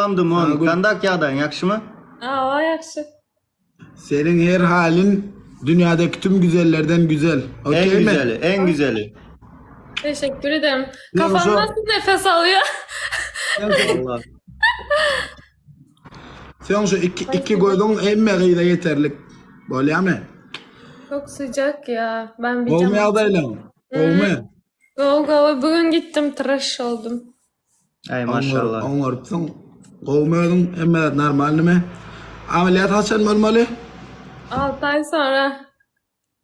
Salam Dumon. Sag gül. Kandak ýagdaýyň ýagşymy? Awa ýagşy. Seniň her halin dünýädeki tüm güzellerden güzel. Eň Okey mi? güzeli, eň güzeli. Teşekkür ederim. Ne Kafam olsa- nasıl nefes alıyor? Allah. Sen şu iki, iki gözüň hemme gyza ýeterlik. Bolýamy? Çok sıcak ya. Ben bir Gowmy cam... ýagdaýlaň? Gowmy? Go go. Bugün gittim tıraş oldum. Eý maşallah. Oňarypsyň. Gowmy özüň? Hemme zat normalnymy? Ameliyat haçan bolmaly? 6 ay sonra.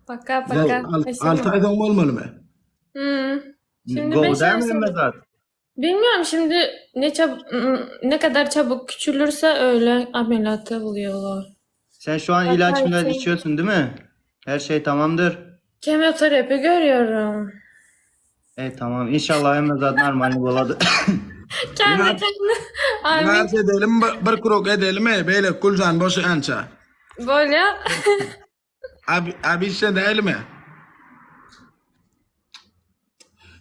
Paka paka. 6 ay soň bolmalymy? Hmm. Şimdi Gowy 5 ay dälmi hemme sonra. zat? Bilmiyorum şimdi ne çab ne kadar çabuk küçülürse öyle ameliyatı buluyorlar. Sen şu an ilaç Bakar milaç şey. içiyorsun değil mi? Her şey tamamdır. Kemoterapi görüyorum. E tamam inşallah hemme zat normal boladı. Kendi Ya- kendine. Amin. Biraz edelim, bir, bir krok edelim, ey, beyle Güljan boşu ança. Böyle. Abi, abi işte değil mi?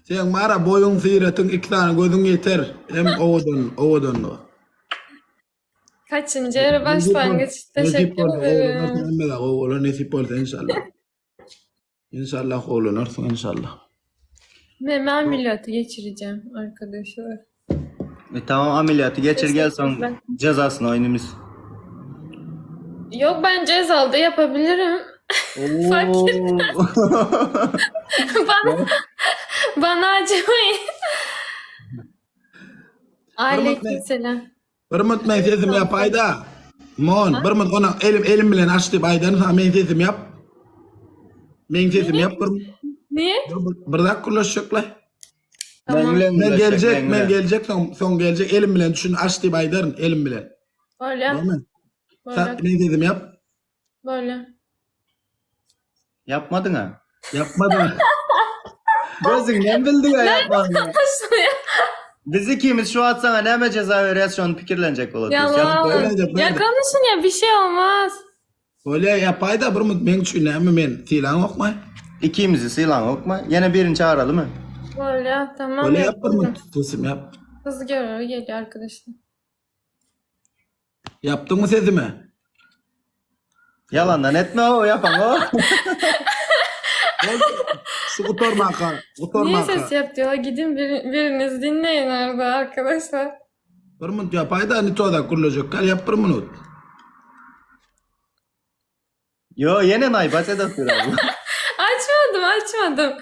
Sen mara boýuň syratyň iki sany gözüň ýeter. Hem owadan, owadanlygy. Kaçıncı yarı başlangıç. Nesip Teşekkür bolsa, ederim. oglanarsyň, hemme zat gowy bolar, nesip bolsa inşallah. İnşallah oglanarsyň inşallah. Meme ameliyatı geçireceğim arkadaşlar. E tamam ameliyatı geçir gel son Teşekkürler. cezasını oynumuz. Yok ben cezalı da yapabilirim. Fark Oo. Bana, bana acımayın. Aleykümselam. Bir mut men sesim ýapaýda. Mon, bir mut ona elim elim bilen aç diýip aýdan sa men sesim ýap. Men sesim ýap bir Niye? bir, bir zat gürleşjekle. Men Tamam. bilen Men gürleşjek, geljek, men men bilen. geljek soň soň geljek elim bilen düşün aç diýip aýdaryn elim bilen. Böyle. Tamam. Sen Böyle. men sesim ýap. Böyle. Yapmadın ha. Ýapmadym. Gözüňden bildiň ha yapmadın. Başlıyor. Biz ikimiz şu at sana näme ceza berýäs şony pikirlenjek bolatyrys. Yalan. Öyle de, Ya böyle. konuşun ya bir şey olmaz. Bolýa ýapaýda bir mut meň üçin näme men sylaň okmaý. Ikimizi sylaň okma. Ýene birini çağıraly mı? Böyle tamam. Bolýa ýap bir yaptım. mut sesim ýap. Kız görüyor geliyor arkadaşlar. Ýapdyňmy sesimi? Ýalandan etme o yapan o. Şu gutarmaka, Niye gutarmaka. ses yap diyorlar? Gidin bir, biriniz dinleyin orada arkadaşlar. Bir minut ýapaýda ni toda gürlejek. Gel ýap bir minut. Yo ýene naýbaç edip dur abi. Açmadım açmadım.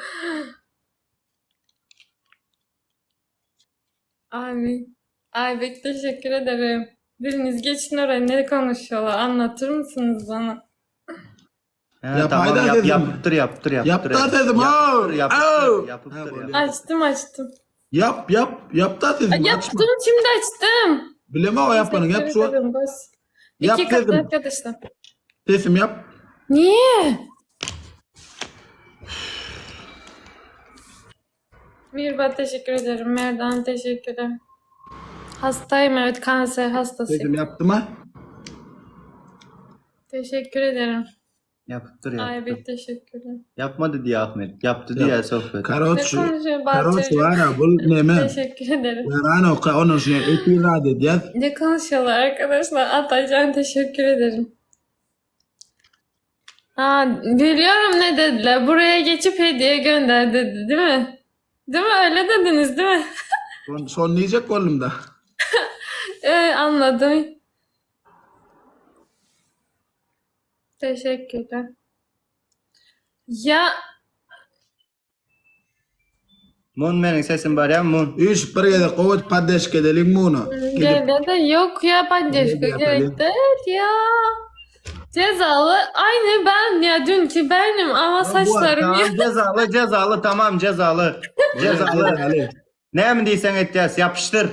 Amin. Aybek teşekkür ederim. Biriniz geçin oraya ne konuşuyorlar anlatır mısınız bana? He, Ýapaýda tamam yap, dedim. yapıpdyr yapıpdyr yapıpdyr. Ýap da dedim, Yapıpdyr au, yapıpdyr au. yapıpdyr. Ha, yapıpdyr. Açtım açtım. Ýap ýap ýap da dedim. Ay, Açma. Yaptım şimdi açtım. Bileme o yapanın yap Teşekkür şu. ederim, bas. Yap İki katı dedim. arkadaşlar. Sesim ýap. Niye? Mirba teşekkür ederim. Merdan teşekkürler. Hastayım evet kanser hastasıyım. Sesim ýapdym ha. Teşekkür ederim. Yapıpdyr yapıpdyr. Aybek teşekkürler. Yapmadı diye Ahmet. Yaptı diye sohbet. Ne Karoç. konuşuyor Karoç Bahçeli? var ha bu neme. Teşekkür ederim. Yaran oka onun için eti rad edýär. Ne konuşuyorlar arkadaşlar? Atacan teşekkür ederim. Ha, biliyorum ne dediler. Buraya geçip hediye gönder dedi, değil mi? Değil mi? Öyle dediniz, değil mi? Son, son diýjek boldum da. Ee, anladım. Teşekkürler. Ya Mun meniň sesim barýar mun. Üç bir gezek gowut poddeşka edelim bunu. Gidip gel de yok ya поддержка Hediye gerek yapalım. değil ya. Cezalı aynı ben ya dünkü benim ama saçlarım Tamam yok. cezalı cezalı tamam cezalı. Cezalı. Cezalı. Näme diýseň etýäs ýapyşdyr.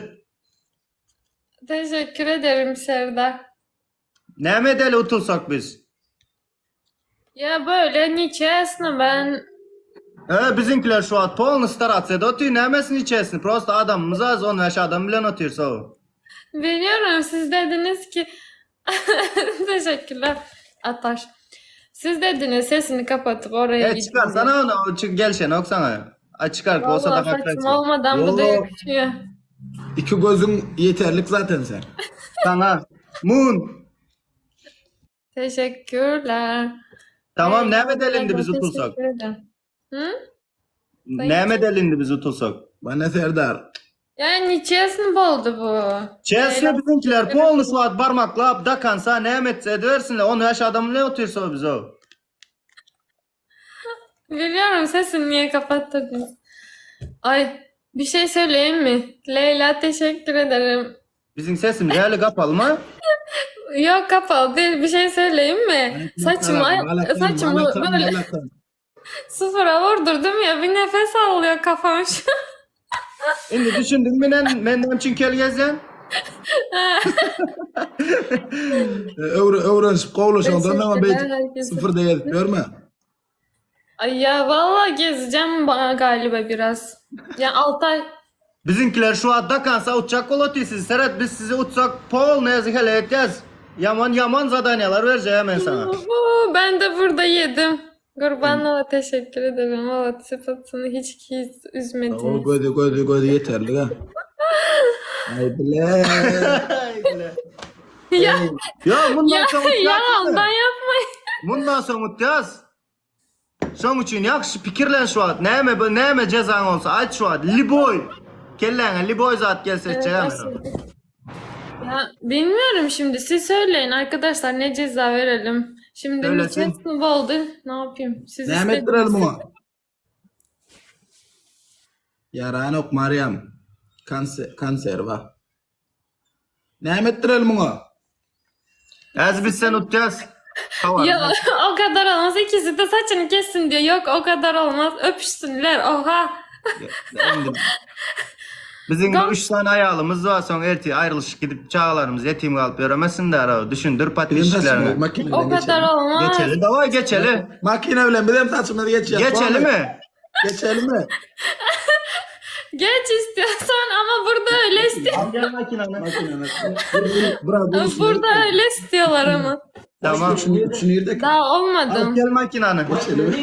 Teşekkür ederim Serdar. Näme edeli utulsak biz? Ya böyle нечестно ben E, biziňkiler şu at polny starаться otyr nämesini içesin? Prosta adamymyz az 15 adam bilen otyrsa o. biliyorum siz dediniz ki teşekkürler Ataş. Siz dediniz sesini kapatıp oraya E gidin. çıkarsana onu o çık gelşen oksana. A çıkar olsa da Vallahi saçım olmadan bu da Yo. yakışıyor. İki gözün yeterlik zaten sen. Sana. Moon. Teşekkürler. Tamam Leyla, näme edelindi biz utulsak? Teşekkür ederim. Hı? Näme edelindi biz utulsak? Bana Serdar. Yani chesni boldy bu. Çesne bizimkiler polny suat barmaklap dakansa näme etse ediversinler. Onu yaş adamı ne otursa biz o. Biliyorum sesini niye kapattırdın? Ay bir şey söyleyeyim mi? Leyla teşekkür ederim. Bizim sesimiz hele kapalı mı? Yok kapalı değil bir şey söyleyeyim mi? Saçımı, saçımı böyle sıfıra vurdurdum ya bir nefes alıyor kafam şu. Şimdi düşündün mü ben menden için kel gezen? Öwrenişip gowlaşandan ama Teşekkürler beýdip herkese. sıfırda gezip ýörme. Ay ya vallahi gezeceğim bana galiba biraz. Ya 6 ay Bizimkiler şu an dakansa uçacak kol atıyor sizi. Serhat biz sizi utsak pol ne yazık hele edeceğiz. Yaman yaman zadanyalar vereceğim ben sana. Oo, ben de burada yedim. Kurbanla teşekkür ederim. Valla sıfatını hiç hiç O üzmediniz. gözi gözi gözi yeterli ha. Ay bile. Ya, Ya bundan ya sonra utacak. yalandan yapmayın. Bundan sonra utacağız. Şoň üçin ýagşy pikirlen şu an. Näme bu näme jezaň olsa aýt şu an. Liboy. Kelläňe liboy zat gelse Evet, etjegem. aslında. Ya bilmiyorum şimdi. Siz söyleyin arkadaşlar ne ceza verelim. Şimdi Söylesin. Nişan oldu. Ne yapayım? Siz Näme istediniz. etdirelim muňa? Ýaranok Mariam. Kanser kanser bar. Näme etdirelim muňa? Az biz sen utacağız. Tamam. Ya o kadar olmaz. İkisi de saçını kessin diyor. Yok o kadar olmaz. Öpüşsünler. Oha. Bizim Gam- üç tane ayalımız var sonra erti ayrılış gidip çağlarımız yetim kalıp yöremesin de ara düşündür Bizim patişlerine. saçımız makine O bilen kadar geçelim. olmaz. Geçeli davay geçeli. Makine bilen bizim saçımızı geçeceğiz. Geçeli mi? Geçelim mi? Geç istiyorsan ama burada öyle istiyor. Al gel makinanı. Makine. Bravo. Burada öyle istiyorlar ama. Tamam. Üçünü, üçünü yirdik. Daha Al olmadım. gel makinanı. Geçelim.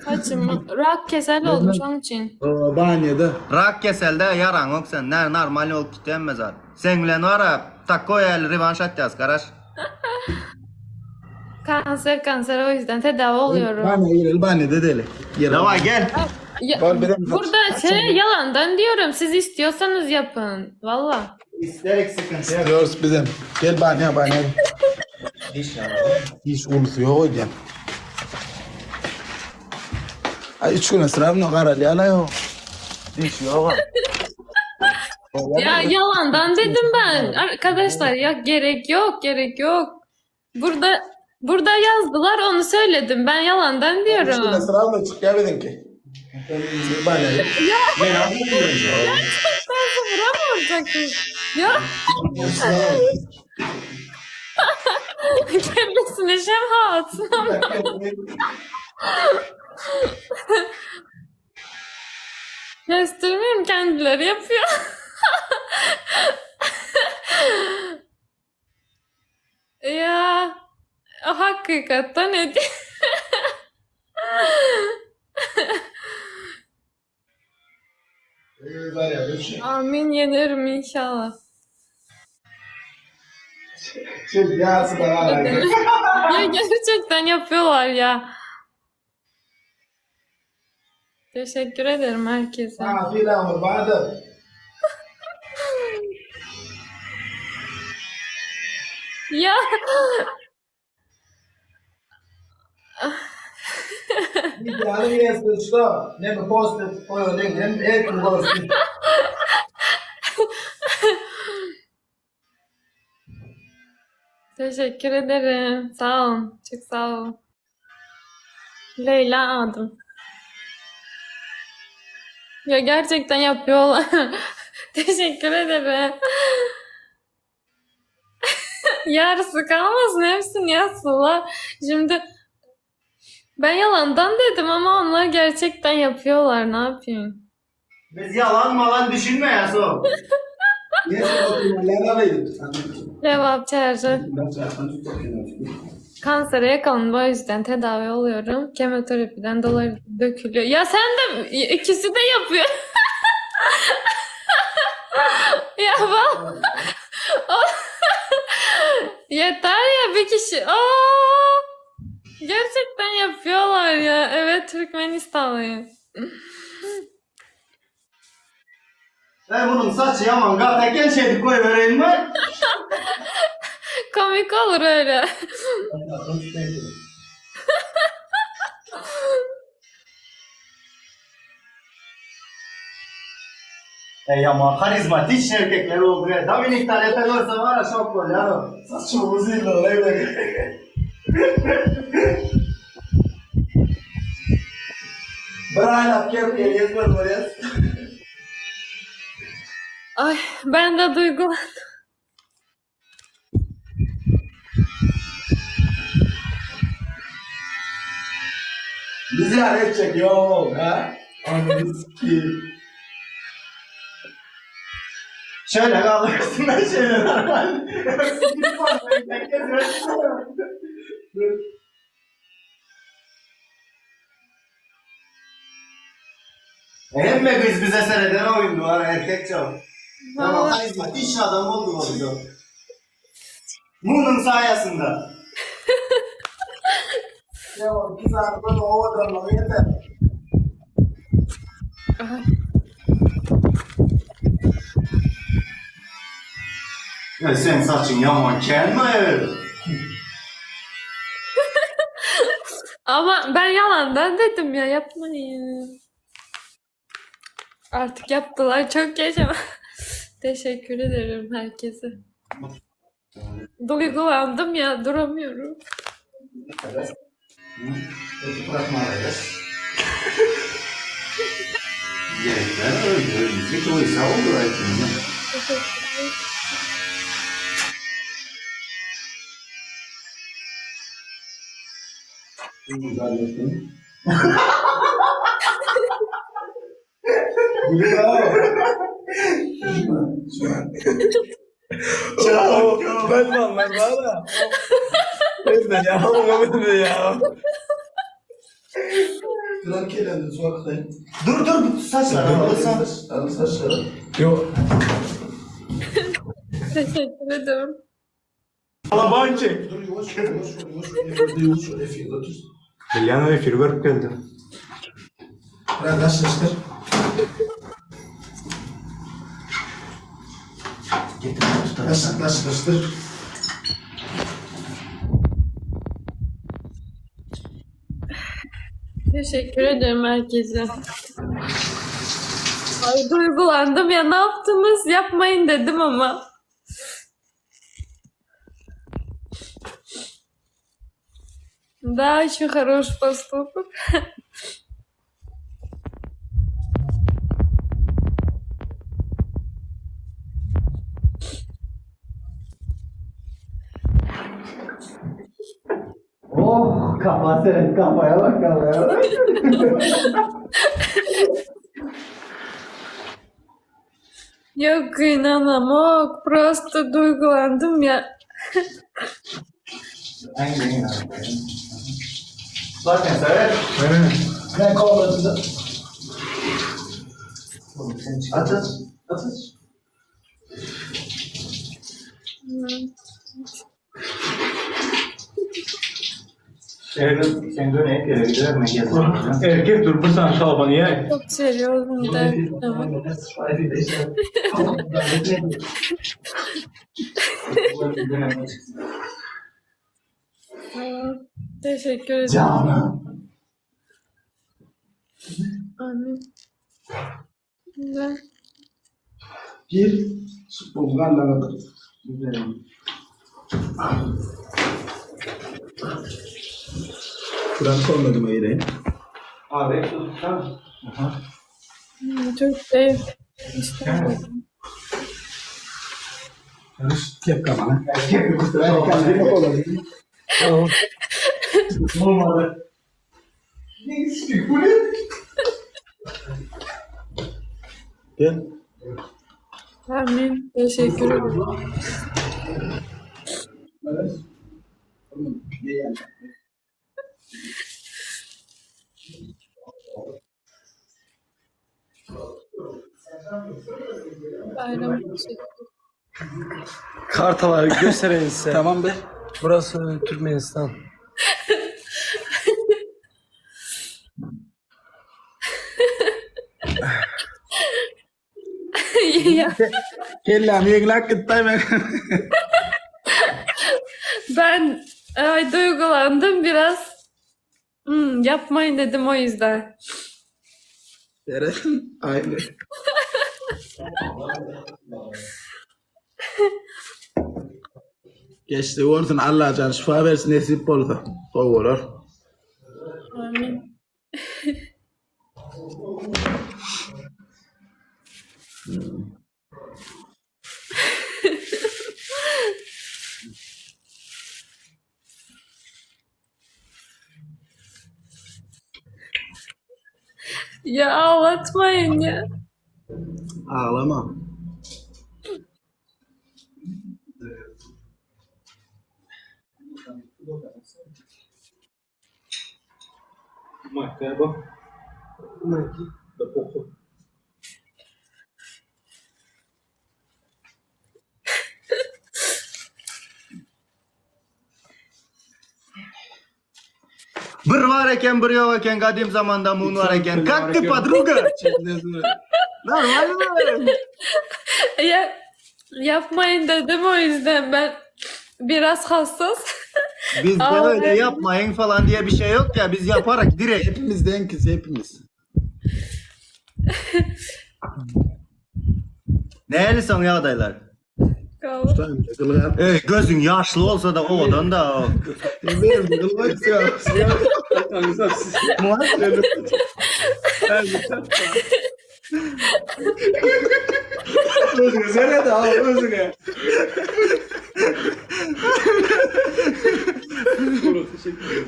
Saçım rak kesel olmuş onun için. Oo, banyoda. Rak keselde yaran yok sen. Ne normal olup gitmez zat. Sen bilen var ya takoya el revanş atacağız karaş. Kanser kanser o yüzden tedavi oluyorum. Banyo girelim, banyoda deli. Girelim. Davay gel. Ya, Var benim- burada şey yalandan diyorum. Siz istiyorsanız yapın. Valla. İsterek sıkıntı yok. Diyoruz bizim. Gel banyo banyo. Diş ya. Hiç ulusu yok hocam. Ay üç güne sıra mı karal ya la yok. Diş yok. Ya yalandan dedim ben. Arkadaşlar ya gerek yok gerek yok. Burada burada yazdılar onu söyledim. Ben yalandan Üç güne diyorum. sıra mı çık ya bizimki. Banyo. Gerçekten sıfıra mı vuracaksın? Ya kendisine şemha atsın ama. Kestirmiyorum kendileri yapıyor. Ya hakikaten ne diyor? Amin yenerim inşallah. Ya gerçekten yapıyorlar ya. Teşekkür ederim herkese. Ya teşekkür ederim. Sağ olun. Çok sağ olun. Leyla adım. Ya gerçekten yapıyorlar. Teşekkür ederim. Yarısı kalmasın hepsini yazsınlar. Şimdi ben yalandan dedim ama onlar gerçekten yapıyorlar. Ne yapayım? Biz yalan malan düşünme ya so. Cevap çağrı. Kansere yakalandım o yüzden tedavi oluyorum. Kemoterapiden dolayı dökülüyor. Ya sen de ikisi de yapıyor. Ya bak. Yeter ya bir kişi. Aa! Gerçekten yapıyorlar ya. Evet Türkmenistanlıyım. Ben bunun saçı yaman gata eken şeydik koyuvereyim mi? Komik olur öyle. Ey ama karizmatik erkekler oldu ya. Dominik Talete görse var ya şok ol ya. Saçımı uzayla öyle. Bir aýlap gelip gelýäs bir bolýas. Ay ben de duygulandım. Bizi ýar etjek ýok, ha? Ananı sikeyim. Şöyle kalırsın ben şöyle normal. Hemme kız bize seyreden oyundu var erkek çok. Ama Vallahi. karizmatik iş adam oldu oldu. Bunun sayesinde. Ya biz arada o adamlar yeter. Ay. Ya sen saçın yaman kelme. Ama ben yalandan dedim ya yapmayın. Artık yaptılar çok geç ama. Teşekkür ederim herkese. Duygulandım ya duramıyorum. Bırakmalıyız. Gerekler öyle öyle. Oysa oldu belki. Teşekkürler. Zannettim. Bravo. Ben vallahi bana. Ben de ya, ben de ya. Kral kelende su aklayın. Dur dur saçlar alırsan. Al saçları. Yok. Teşekkür ederim. Alaban çek. Dur yavaş yavaş yavaş yavaş yavaş efir otur. Liliana efir görüp geldi. Biraz taşlaştır. Getir tutar. Taş taşlaştır. Teşekkür ederim herkese. Ay duygulandım ya ne yaptınız? Yapmayın dedim ama. Да, очень хороший поступок. Oh kafa seret kafaya bak kafaya bak. Yok inanamam. Просто duygulandım ya. Aynen. Zaten seret. Ben kovaladım. Oğlum sen çık. Aç aç. Aç aç. Evet, sen dön hep yere gider mi? Erkek dur bir saniye şalabanı ye. Çok seviyorum da. Tamam. Tamam. Teşekkür ederim. Canım. Amin. Güzel. Gir. Bulgarlara da. Kur'an kolladım ayırayım. Abi tamam. Çok değil. İşte. Kep kafanı. Erkek bir kusura bakma. Olmadı. Ne istiyor bu ne? Gel. Amin. Teşekkür ederim. Evet. Oğlum, ne yani? Bayram teşekkür. Kartaları göstereyim size. Tamam be. Burası Türkmenistan. Ya, Kellam yeglak gitti ben. ben ay, duygulandım biraz. Hmm, yapmayın dedim o yüzden. Aynen. Geçti olsun Allah can şifa versin nesip olsa. Gowy bolar. Amin. Ya ağlatmayın ya. Ağlama. Bir var eken bir yok eken kadim zamanda mun var eken. Как ты подруга? Normal mi? Ya yapmayın dedim o yüzden ben biraz hassas. Bizde Ağlayın. öyle yapmayın falan diye bir şey yok ya biz yaparak direkt. Hepimiz denkiz hepimiz. Neyli son ýagdaýlar? Tamam, gylgat. Ey gözün yaşlı olsa da owadan da o. Özüne sene de al özüne.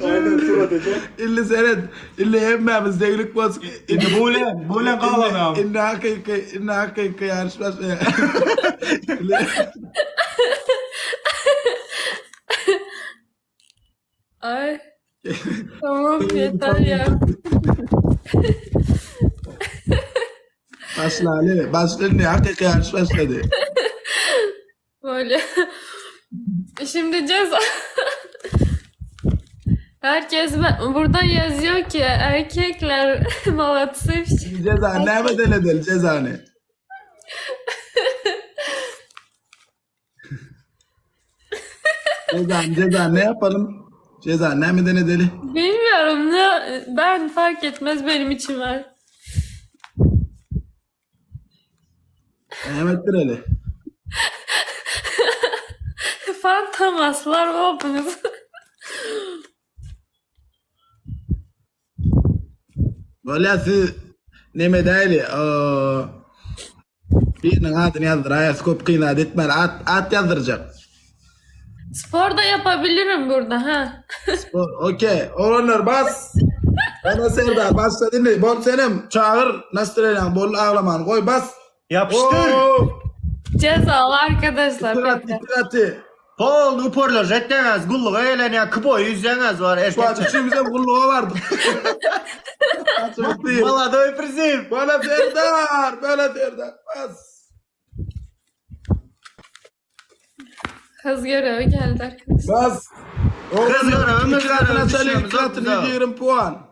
Aynen surat edecek. İlli seret, illi hemmemiz deňlik bolsun. Indi bulen, bulen galanam. Indi hakyky, indi hakyky ýaryş başlaýar. Ay. Tamam yeter ya. Başla Ali, başla indi hakyky ýaryş başlady. Böyle. Şimdi ceza. Herkes ben, burada yazıyor ki erkekler malatsız. Ceza näme dele del cezany? Ceza, ceza ne yapalım? Ceza näme dele deli? Bilmiyorum ne ben fark etmez benim için var. Mehmet Direli. Fantomaslar oldunuz. Bolýa siz neme däli, biriniň adyny ýazdyraýas, köp kynat etmeli, at, at ýazdyrjak. Spor da yapabilirim burada ha. Spor, okey. Oglanlar bas. Ana Serdar başla dinle. Bol senem çagyr, nasıl bol aglamany goý bas. Yapıştır. Oo, Cezalı arkadaşlar. İtirat, bekle. itiratı. Pol uporlar jetdeňiz gulluga gelenýär kuboý ýüzýäňiz var Şu an erkek. üçümüzem gulluga bardyk. Açyk değil. Moladoy prizim. Bana Serdar, bana Serdar. Bas. Kız görevi geldi arkadaşlar. Bas. Kız görevi, mız görevi, İki katına düşüyoruz, iki katına güzel. 120 puan.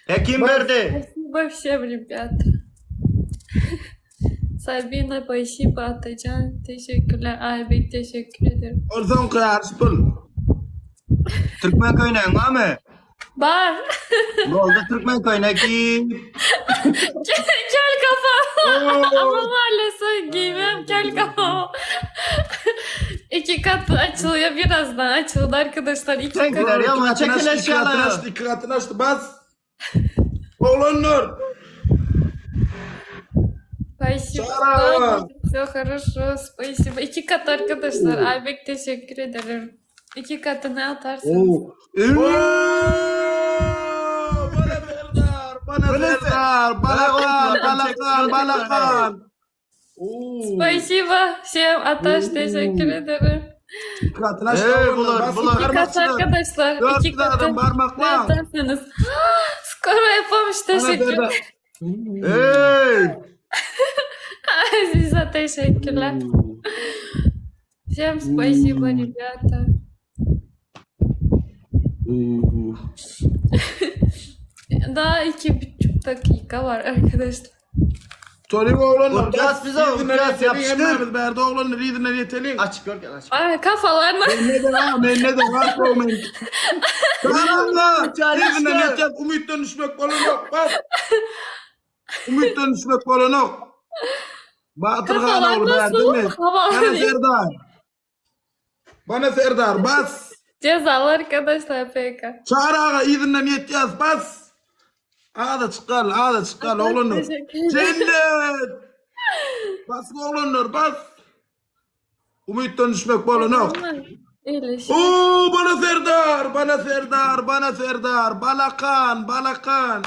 Hekim berdi. Спасибо всем, ребята. Sabina Başı Atacan teşekkürler. Aybek teşekkür ederim. Ol soňky ýaryş pul. Türkmen köýnegiň barmy? Bar. Boldy türkmen köýnek giý. Kel, kel kafa. Ama maalesef giymem kel kafa. İki katı açılıyor birazdan. Açıldı arkadaşlar. İki Sen katı. gider ya ama İki katına çekil açtı, iki katına eşyaları. açtı, iki katına açtı. Bas. Oglanlar. Спасибо. Çağır. Все хорошо. Спасибо. İki kat arkadaşlar. Aybek teşekkür ederim. İki katını atarsınız. Oo. Bana Serdar, bana Bana Serdar, bana kan, bana kan, bana kan. Oo. Спасибо всем. Ataş teşekkür ederim. İki katına açtı. Ey, oglanlar. bular, Basın bular. İki kat parmakçılar. arkadaşlar. Dört İki katı tane ne parmakla. atarsanız. Skora yapamamış. Bana Teşekkür Serdar. Ey! Aziza teşekkürler. Всем спасибо, ребята. Daha 2,5 dakika var arkadaşlar. Tolik oglanlar. Utkas bize, utkas, yapıştır. Hemmemiz bärde oglanlar yzyna ýeteliň. Açık gör gel açık. Ay kafalarına. Neden ha? Men neden ha? Men. Tamam Çarşı. Yzyna ýetjek umytdan düşmek bolanok. Bak. Umytdan düşmek bolanok. Batyr han Kafalar ogly nasıl? bärde mi? Havalar Bana Serdar. Bana Serdar bas. Cezalı arkadaşlar PK. Çary aga yzyndan ýetýäs bas. Aga çykar, aga çykar oglanlar. Teşekkür ederim. Cennet. Bas oglanlar bas. Umytdan düşmek bolanok. İyileşin. Oo bana Serdar, bana Serdar, bana Serdar, Balakan, Balakan.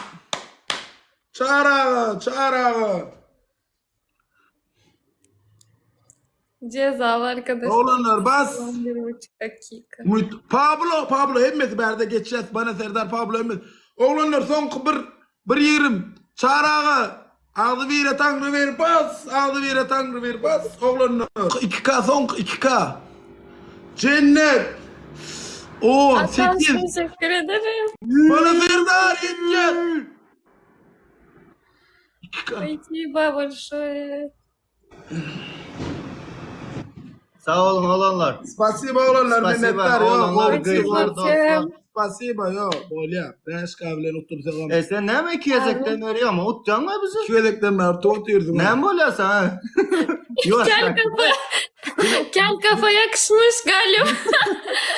Çağır ağa, çağır ağa. Cezalı arkadaşlar. Oglanlar bas. 11,5 dakika. Umut, Pablo, Pablo hemmesi bärde geçeceğiz. Bana Serdar, Pablo hemmesi. Oglanlar soňky bir bir ýerim. Çağır ağa. Agzy bire taňry bir bas, agzy bire taňry bir bas. Oglanlar 2K soňky 2K. Cennet. 10 Atas 8 teşekkür ederim. Bana Serdar yetecek. 2K. Спасибо большое. Sağ olun olanlar. Spasiba oglanlar, Spasiba minnetdar. Yo, olanlar, gowy. gyzlar, dostlar. Spasiba yo, bolýa. 5K bilen otursagam. E sen näme iki gezekden veriyor ama utjan mı bizi? 2 gezekden bäri tot ýürdüm. Näme bolýar sana? Yok. Kel kafa. Kel kafa yakışmış galiba.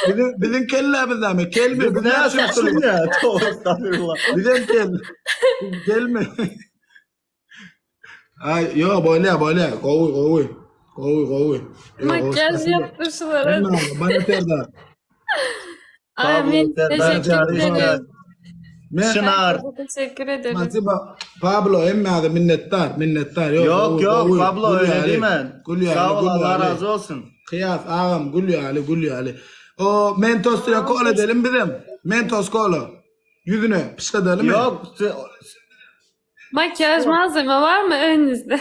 Bizim bizim kellämiz näme? Kelmi? Biz Ne näme yapıyorsun ya? Tövbe estağfurullah. Bizim kel. Kelmi? Ay yo bolýa bolýa. Gowy gowy. Gowy gowy. Yo, gowy, Makyaj spasiba. yaptırışları. Hemme bana Serdar. Amin. Serdar, Teşekkür ederim. Men Şınar. Teşekkür ederim. Spasiba Pablo hemme ady minnetdar, minnetdar. Yo, Yok gowy, yok gowy. Pablo Gül öyle ýaly. değil mi? Gül ýaly, Sağ ol gül Allah ýaly. razı olsun. Kıyas ağam gül ýaly gül ýaly. O Mentos ile kola edelim bizim. Mentos kola. Yüzüne pışlatalım mı? Yok Makyaj malzeme var mı önünüzde?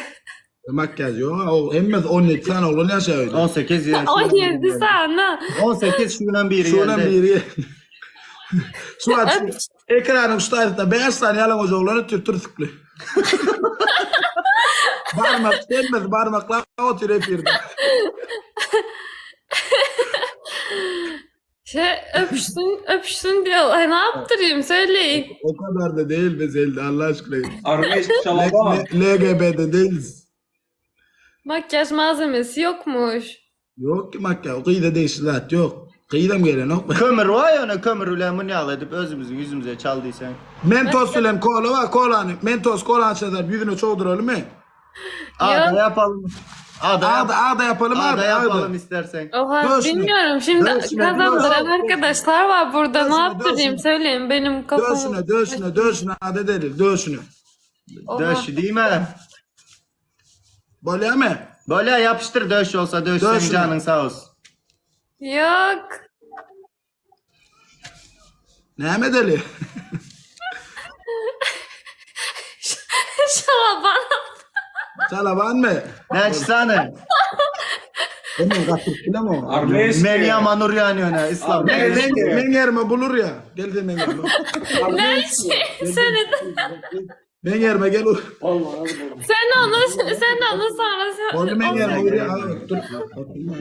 Makyaj yok. O hemmesi 17 tane oğlan yaşıyor. 18 yaş. 17 sana. 18 şundan biri Şundan geldi. biri. Şu an ekranın şu tarafta 5 tane yalan hoca oğlanı tür tür sıklı. Barmak denmez barmakla otur hep yerde. Şey öpüşsün öpüşsün diyorlar. Ne yaptırayım söyleyin. O kadar da değil be Zelda Allah aşkına. Armeş Şalaban. LGB'de değiliz. Makyaj malzemesi yokmuş. Yok ki makyaj. Kıyıda değişti yok. Kıyıda mı gelen yok mu? Kömür var ya ona kömür ulan bunu al edip özümüzün yüzümüze çaldıysan. Mentos bilen kola var kolanı. Mentos kola açacağız yüzüne çoğduralım mı? Ada Yok. yapalım. Ada, yap Ağda, ağda yapalım ada ağda, yapalım ağda. istersen. Oha Döşme. bilmiyorum şimdi Döşme, kazandıran döşme. arkadaşlar var burada. Döşme, Ne yaptırayım döşme. söyleyin benim kafamı. Döşüne döşüne döşüne ağda delil döşüne. Oha. Döş değil mi? Böyle mi? Böyle yapıştır döş olsa döş senin Döş mü? canın sağ olsun. Yok. Ne mi deli? Şalaban. Çalaban mı? Ne açsana? Hemen katır bile mi o? Armeş. Meryem Anur yani ona İslam. Men, men, men yerime bulur ya. Gel de men yerime. Ne şey? Sen, Men yerime gel. sen onu sen onu sonra sen. Oğlum men yerime vur ya. Abi, Dur. Oturma.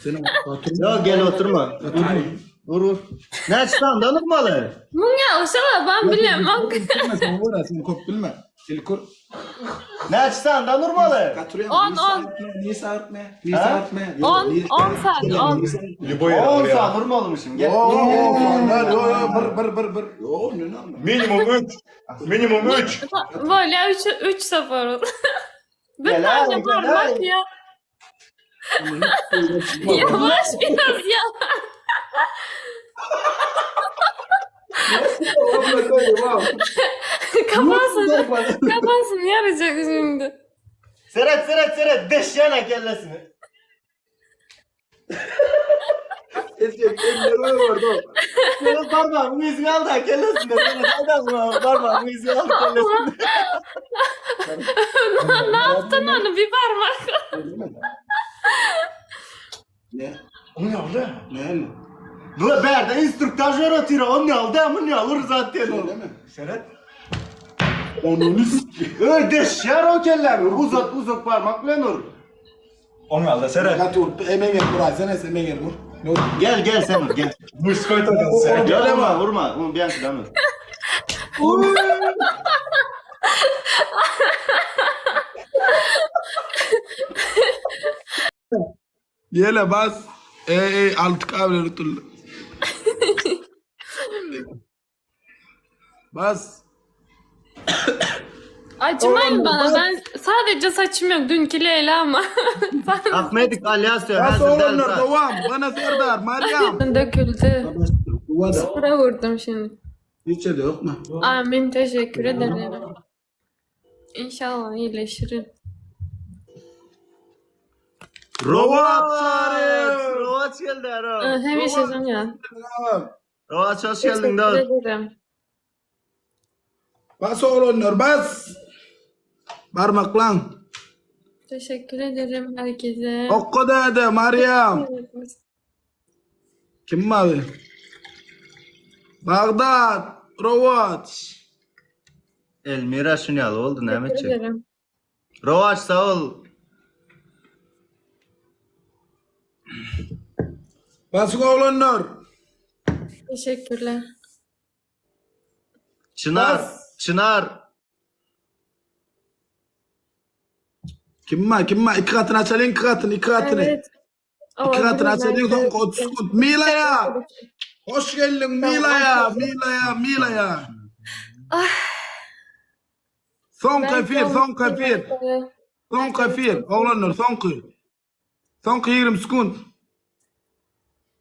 Sen oturma. Yok gel oturma. Vur vur. Ne açsan da unutmalı. Bunga şalaban bilemem. Bilme sen vur sen kop bilme. İlkur. Ne açsan da unutmalı. Katırıyor. On, on. Niye sarıtma? Niye Ha? sarıtma? 10 10 saat 10. 10 saat vurmalımışım. Gel. Oo, yo yo bir bir bir bir. Yo ne ne? Minimum 3. Minimum 3. Böyle 3 3 sefer oldu. Bir Gel tane abi, gel parmak abi. ya. Yavaş biraz yavaş. Kafasını, kafasını yaracak şimdi. Seret seret seret. Deş yana kellesini. Eski elleri vardı. Senin parmağın izini aldı ha kellesinde. Senin adam parmağın izini aldı kellesinde. ne yaptın onu bir parmak. Ne? O ne oldu? Ne? Bu berde instruktaj öğretiyor. O ne oldu? Bu ne olur zaten o. Öyle mi? Seret. Onunu sikeyim. Öyle deşer o kellemi. Uzat uzat parmak lan or. Onu aldı Seret. Gat vur. Emen gel vur. Sen emen gel vur. Ne oldu? Gel gel sen vur gel. Muskoy tokan Seret. Gel vurma vurma. Onu bir yansıdan vur. Yele bas. Ey ey altık abileri tullu. Bas. Acımayın bana ben sadece saçım yok dünkü Leyla ama. Ahmet Alyas diyor. Bas Hazır oğlanlar del devam. Bana Serdar, Meryem. Döküldü. Duvada. Sıfıra vurdum şimdi. Hiç de yok mu? Amin teşekkür ederim. İnşallah iyileşirim. Rovat Rovat. Rovat geldi Ero. Hemişe can ya. Rovat hoş geldin Teşekkür dost. ederim. Bas oğlanlar bas. Parmak lan. Teşekkür ederim herkese. Okko dedi Meryem. Kim abi? Bağdat. Rovat. Elmira şunu oldu ne Teşekkür edecek? ederim. Rovat sağ ol. Bas oğlanlar. Teşekkürler. Çınar. Bas. Çınar. Kim var? Kim var? İki katını açalım, iki katını, iki katını. Evet. İki katını Olabilir açalım, belki. son 30 sekund. Mila'ya. Hoş geldin Mila'ya, Mila'ya, Mila'ya. Son Belki kafir, son kafir. olabilir. Son kafir. Oğlanlar son kı. Son 20 sekund.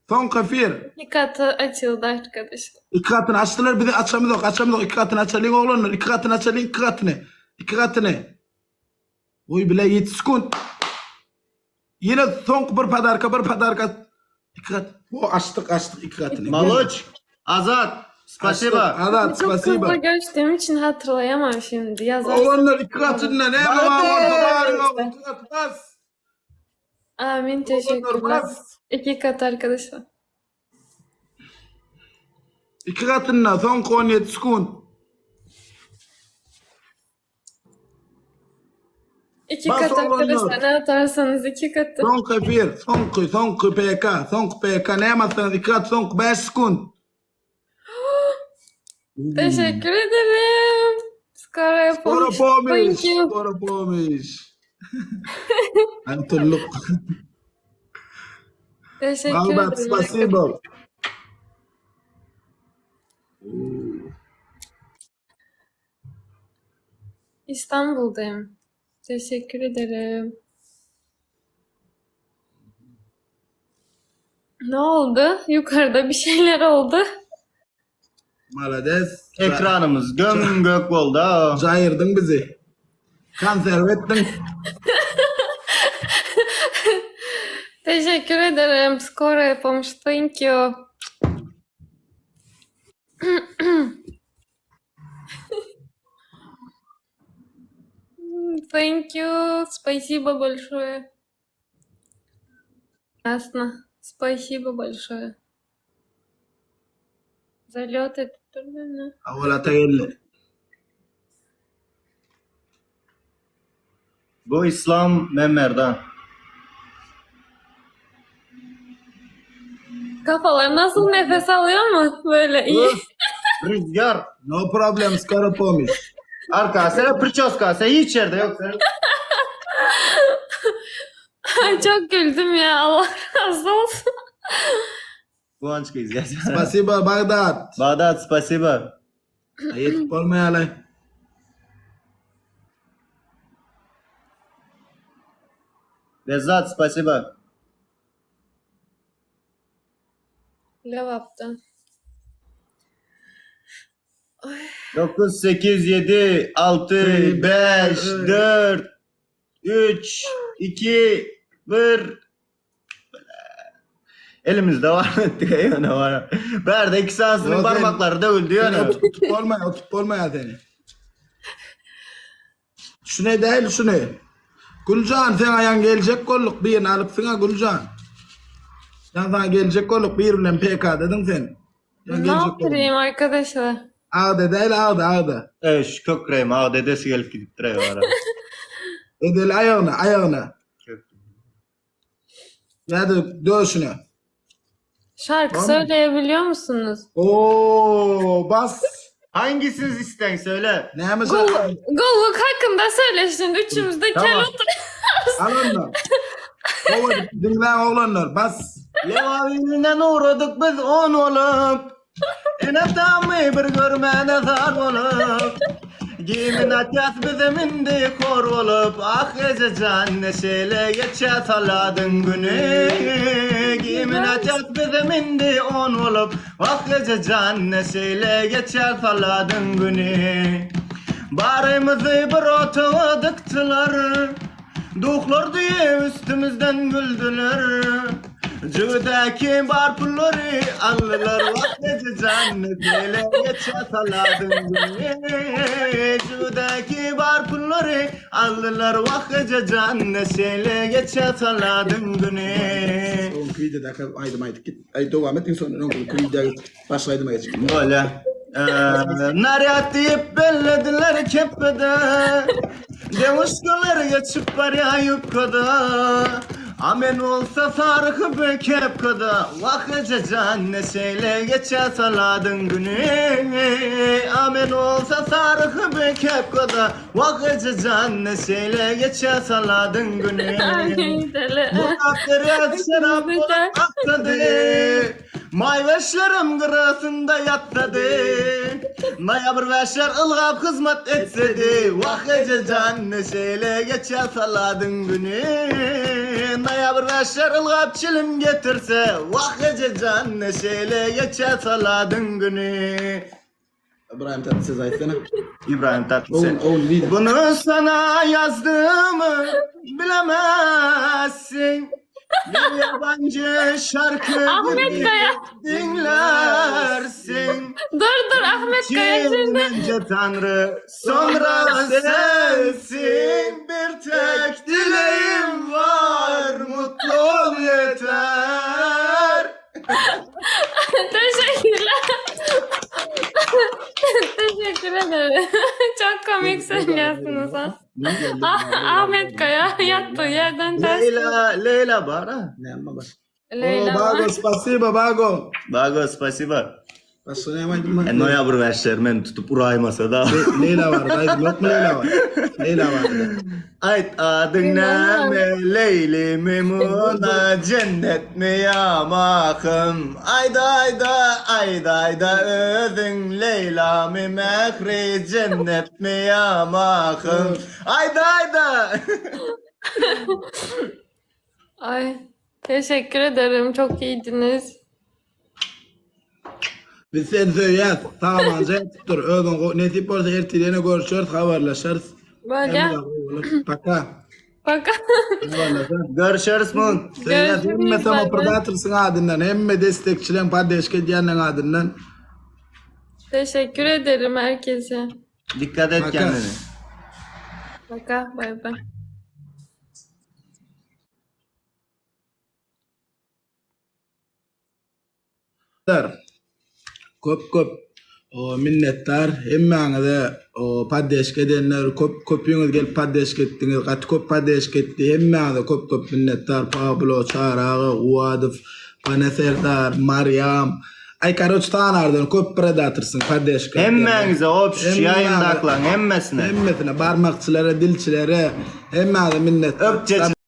Son kafir. İki katı açıldı arkadaşlar. İki katını açtılar bizi açamıyoruz, açamıyoruz. İki katını açalım oğlanlar, iki katını açalım, iki katını. İki katını. Uy bile 7 sekund. Yine son bir padarka, bir padarka. İki kat. Bu açtık, açtık iki katını. Maluç. Azat. Spasiba. Açtık. Azat, Çok spasiba. hızlı göçtüğüm için hatırlayamam şimdi. Yazarsın. Oğlanlar iki katında ne Hadi. var? İki katı bas. Amin Oğlanlar teşekkürler. bas. İki kat arkadaşlar. İki katında son 17 sekund. İki Bas kat oğlanlar. arkadaşlar. Ne atarsanız iki katı. Son kafir, son kı, son kı PK, son kı PK ne yapmazsanız iki kat son 5 sekund. Teşekkür ederim. Skara Sonra yapalım. pomiş, Thank you. sonra pomiş. Antırlık. Teşekkür Bağdat, ederim. spasibo. İstanbul'dayım. Teşekkür ederim. Ne oldu? Yukarıda bir şeyler oldu. Malades. Ekranımız göm gök oldu ha. Cayırdın bizi. Kanser ettin. Teşekkür ederim. Skora yapılmış. Thank you. Thank you. Спасибо большое. Ясно. Спасибо большое. Залет это трудно. Avalata geldi. Bu İslam Memmer'den. Kafalar nasıl nefes alıyor mu? Böyle iyi. Rüzgar. No problem, skoro pomiş. Arka sana prçoska. Sen hiç yerde yok sen. Ay, Çok güldüm ya. Allah razı olsun. Kıvanç kız ya. Spasibo Bağdat. Bağdat spasiba. Yetip olmayalı. Bezat spasiba. Levap'tan. 9, 8, 7, 6, 5, 4, 3, 2, 1. Elimizde bar etdik ýöne bar. Bärde iki sanysynyň Ýok, sen- barmaklary döwüldi ýöne. Tutup bolmaýar, tutup bolmaýar seni. Şune däl şunu. Güljan sen aýan geljek bolduk birini alypsyň-a Güljan. Sen sana geljek bolduk bir bilen PK dediň sen. Sen Ne geljek bolduk. yapayım arkadaşlar? Agda däl agda agda. Eý şu kökreýim aw dedesi gelip gidipdir eý bara. Edel aýagyna aýagyna. Kök. Ýa-da döşüne. Şarkı Tamam. söyleyebiliyor musunuz? Oo bas. Hangisiniz isten söyle. Näme Gulluk, şarkı? gulluk hakkında söyle şimdi. Üçümüz de kel Tamam. oturuyoruz. Al onu. Gowy, diňläň oglanlar, bas. Lewavilinden uğradık biz on olup. Ene tamı bir görmäne zar bolup. Gimin atýas bizem indi hor bolup. Ah ejejan ne şeýle geçýä saladyň güni. Gimin atýas bizem indi on bolup. Ah ejejan ne şeýle geçýä saladyň güni. Barymyzy bir otaga dykdylar. Duhlar diýe üstümizden güldüler. Jübüdäki bar pullary aldylar. Wah ejejan ne şeýle geçýä saladyň güni. Jübüdäki bar pullary aldylar. Wah ejejan ne şeýle geçýä saladyň güni. Soňky wideodaka aýdym aýdyp git. Aý dowam et iň soňunda öňki wideo git. Başga aýdyma geç. Böyle. Ee, Naryat diýip bellediler kepbede. Deňişkeler geçip barýar ýubkada. A men bolsa saryky bir kepkada. Wah ejejan ne şeýle geçýär saladyň güni. A men bolsa saryky bir kepkada. Wah ejejan ne şeýle geçýär saladyň güni. Ay deli. Murgap derýasy şerap bolup aksady. Maý beşlerim gyrasynda ýatsady. Noýabr beşler ylgap hyzmat etsedi. Wah ejejan ne şeýle geçýär saladyň güni. Noýabr beşler ylgap çilim getirse. Wah ejejan ne şeýle geçýär saladyň güni. Ybraýym Tatlyses aýtsana. Ybraýym Tatlyses. Own own lider. Bunu sana yazdığımı bilemezsin. Bir yabancı şarkı Ahmet gibi Kaya. dinlersin. Dur dur Ahmet Kaya Kim şimdi. önce Tanrı sonra sensin. Bir tek dileğim var mutlu ol yeter. Teşekkürler. Teşekkür ederim. Çok komik söylüyorsunuz ha. Ah, Ahmet Kaya yattığı yerden ters. Leyla, Leyla bara. Näme baş? Leyla Oo, var. Bago, spasiba Bago. Bago spasiba. Başga näme aýdym bar? E, noýabr beşler meni tutup uraýmasa da. Le- Leyla bar, aýdym ýokmy Leyla bar? Leyla bar. Aýt adyň näme Leýli mi Muna jennetmi ýa mahym Aýda aýda aýda aýda özüň Leýlami Mähri jennetmi ýa mahym Aýda aýda Ay teşekkür ederim. Çok iyiydiniz. Biz seni söýýäs. Sagamanja ýatyp dur. Özüň go- nesip bolsa ertir ýene görüşeris, habarlaşarys. Böyle. Hemme gowy. Paka. Bak. Habarlaşarys. Görüşeris mun. Söýýäs. Görüşürüz, Hemme bay bay. Predatorsyň adyndan, hemme destekçileň, poddeşka edýänleň adyndan. Teşekkür ederim herkese. Dikkat et Paka. kendine. Baka bay bay. Köp köp o, minnetdar hemmäňize o, poddeşka edenler köp köpüňiz gelip poddeşka etdiňiz gaty köp poddeşka etdi hemmäňize köp köp minnetdar Pablo Çary aga Guwadow Pane Serdar Marýam aý karoç sanardan köp predatorsyň poddeşka etýänler. Hemmäňize obş Hemmäňize. ýaýyndaklaň hemmesine. Hemmesine barmakçylara dilçilere hemmäňize minnetdar. Öpjejik.